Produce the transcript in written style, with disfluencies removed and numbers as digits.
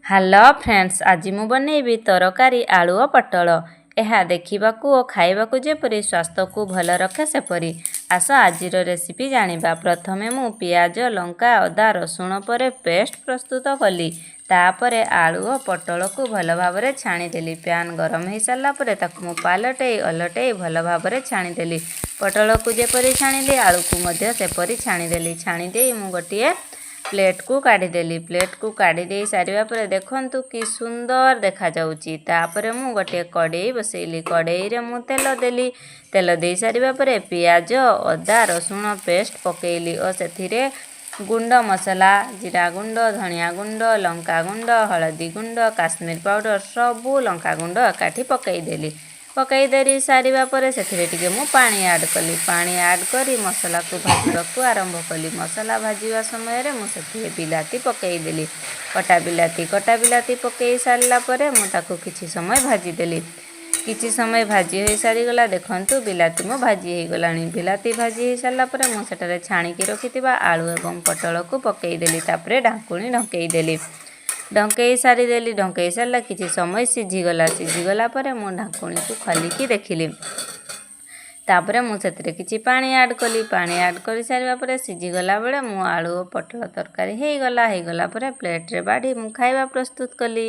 Hello friends, ଆଜି ମୁଁ ବନେଇବି ତରକାରୀ ଆଳୁ ଓ ପୋଟଳ। ଏହା ଦେଖିବାକୁ ଓ ଖାଇବାକୁ ଯେପରି, ସ୍ୱାସ୍ଥ୍ୟକୁ ଭଲ ରଖେ ସେପରି। ଆସ, ଆଜିର ରେସିପି ଜାଣିବା। ପ୍ରଥମେ ମୁଁ ପିଆଜ, ଲଙ୍କା, ଅଦା, ରସୁଣ ପରେ ପେଷ୍ଟ ପ୍ରସ୍ତୁତ କଲି। ତାପରେ ଆଳୁ ଓ ପୋଟଳକୁ ଭଲ ଭାବରେ ଛାଣିଦେଲି। ପ୍ୟାନ୍ ଗରମ ହୋଇସାରିଲା ପରେ ତାକୁ ମୁଁ ପାଲଟେଇ ଓଲଟେଇ ଭଲ ଭାବରେ ଛାଣିଦେଲି। ପୋଟଳକୁ ଯେପରି ଛାଣିଲି, ଆଳୁକୁ ମଧ୍ୟ ସେପରି ଛାଣିଦେଲି। ଛାଣିଦେଇ ମୁଁ ଗୋଟିଏ ପ୍ଲେଟ୍କୁ କାଢ଼ିଦେଲି। ପ୍ଲେଟ୍କୁ କାଢ଼ି ଦେଇ ସାରିବା ପରେ ଦେଖନ୍ତୁ କି ସୁନ୍ଦର ଦେଖାଯାଉଛି। ତାପରେ ମୁଁ ଗୋଟିଏ କଡ଼େଇ ବସେଇଲି। କଡ଼େଇରେ ମୁଁ ତେଲ ଦେଲି। ତେଲ ଦେଇ ସାରିବା ପରେ ପିଆଜ, ଅଦା, ରସୁଣ ପେଷ୍ଟ ପକାଇଲି ଓ ସେଥିରେ ଗୁଣ୍ଡ ମସଲା, ଜିରା ଗୁଣ୍ଡ, ଧନିଆ ଗୁଣ୍ଡ, ଲଙ୍କା ଗୁଣ୍ଡ, ହଳଦୀ ଗୁଣ୍ଡ, କାଶ୍ମୀର ପାଉଡ଼ର, ସବୁ ଲଙ୍କା ଗୁଣ୍ଡ ଏକାଠି ପକାଇଦେଲି। ପକାଇ ଦେଇ ସାରିବା ପରେ ସେଥିରେ ଟିକେ ମୁଁ ପାଣି ଆଡ଼୍ କଲି। ପାଣି ଆଡ଼୍ କରି ମସଲାକୁ ଭାଜିବାକୁ ଆରମ୍ଭ କଲି। ମସଲା ଭାଜିବା ସମୟରେ ମୁଁ ସେଥିରେ ବିଲାତି ପକାଇଦେଲି, କଟା ବିଲାତି। କଟା ବିଲାତି ପକାଇ ସାରିଲା ପରେ ମୁଁ ତାକୁ କିଛି ସମୟ ଭାଜିଦେଲି। କିଛି ସମୟ ଭାଜି ହୋଇସାରିଗଲା। ଦେଖନ୍ତୁ, ବିଲାତି ମୋ ଭାଜି ହେଇଗଲାଣି। ବିଲାତି ଭାଜି ହେଇସାରିଲା ପରେ ମୁଁ ସେଠାରେ ଛାଣିକି ରଖିଥିବା ଆଳୁ ଏବଂ ପୋଟଳକୁ ପକାଇଦେଲି। ତାପରେ ଢାଙ୍କୁଣୀ ଢଙ୍କେଇ ଦେଲି। ଢଙ୍କେଇ ସାରିଦେଲି। ଢଙ୍କେଇ ସାରିଲା କିଛି ସମୟ ସିଝିଗଲା। ସିଝିଗଲା ପରେ ମୁଁ ଢାଙ୍କୁଣୀକୁ ଖୋଲିକି ଦେଖିଲି। ତାପରେ ମୁଁ ସେଥିରେ କିଛି ପାଣି ଆଡ଼୍ କଲି। ପାଣି ଆଡ଼୍ କରିସାରିବା ପରେ ସିଝିଗଲା ବେଳେ ମୁଁ ଆଳୁ ଓ ପୋଟଳ ତରକାରୀ ହେଇଗଲା। ହେଇଗଲା ପରେ ପ୍ଲେଟ୍ରେ ବାଢ଼ି ମୁଁ ଖାଇବା ପ୍ରସ୍ତୁତ କଲି।